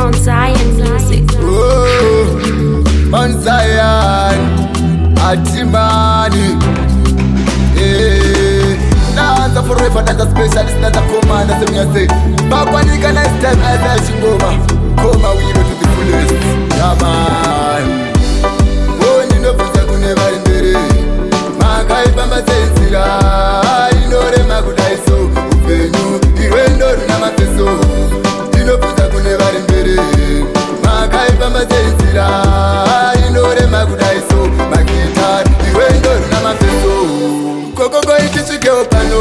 Mount Zion Music. Oh, Mount Zion, Atimani. Eh, danza forever, danza specialist, danza commander, say me I say. Bakwanika next time as I chingoma. Koma we go to the fullest. Yeah man. Oh, ndinobvunza kune vari mberi. Makaifamba sei nzira inorema kudai so upenyu irwendo runa mafeso. Ndinobvunza kune vari mberi. Makaifamba sei nzira inorema kudai so magitari irwendo runa mafeso. Kokoko itisvikewo pano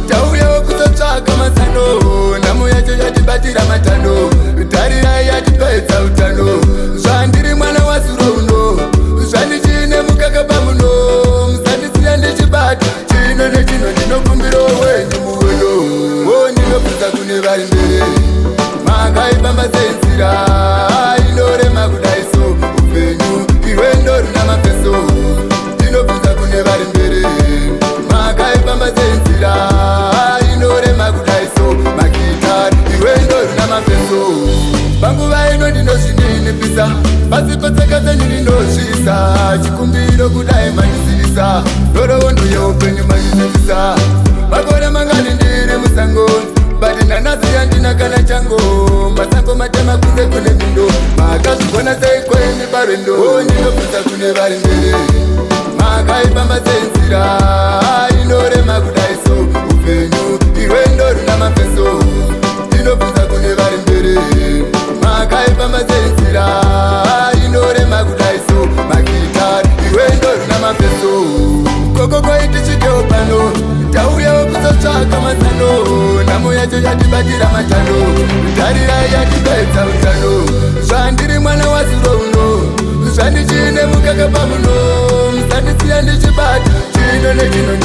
tauyawo kuzotsvaka mazano nhamo yacho yatibatira matano tarirai yatipedza utano zvandiri mwana wazuro uno zvandichine mukaka pamuno musandisiya ndichibata chino nechino ndinokumbiro wenyu muono o ndinobvunza kune vari mberi makaifamba sei nzira inorema kudai so upenyu irwendo runa mafeso ndinobvunza kune vari mberi makaifamba sei nzira inorema kudai so magitari irwendo runa mafeso panguva ino ndinozvininipisa pasi petsoka dzenyu ndinozvisa chikumbiro kudai mandizivisa nhoroondo yeupenyu mandizivisa makore mangani ndiri musango but nanhasi handina kana chango masango matema kunze kune mindo makazvigona sei kweni parwendo ndinobvunza kune vari mberi makaifamba sei nzira inorema kudai so upenyu irwendo runa mafeso ndinobvunza kune vari mberi makaifamba sei nzira inorema kudai so magitari irwendo runa mafeso kokoko itisvikewo pano tauyawo kuzotsvaka mazano nhamo yacho yatibatira matano tarirai yatipedza utano zvandiri mwana wazuro uno zvandichine mukaka pamuno musandisiya ndichibata chino nechino.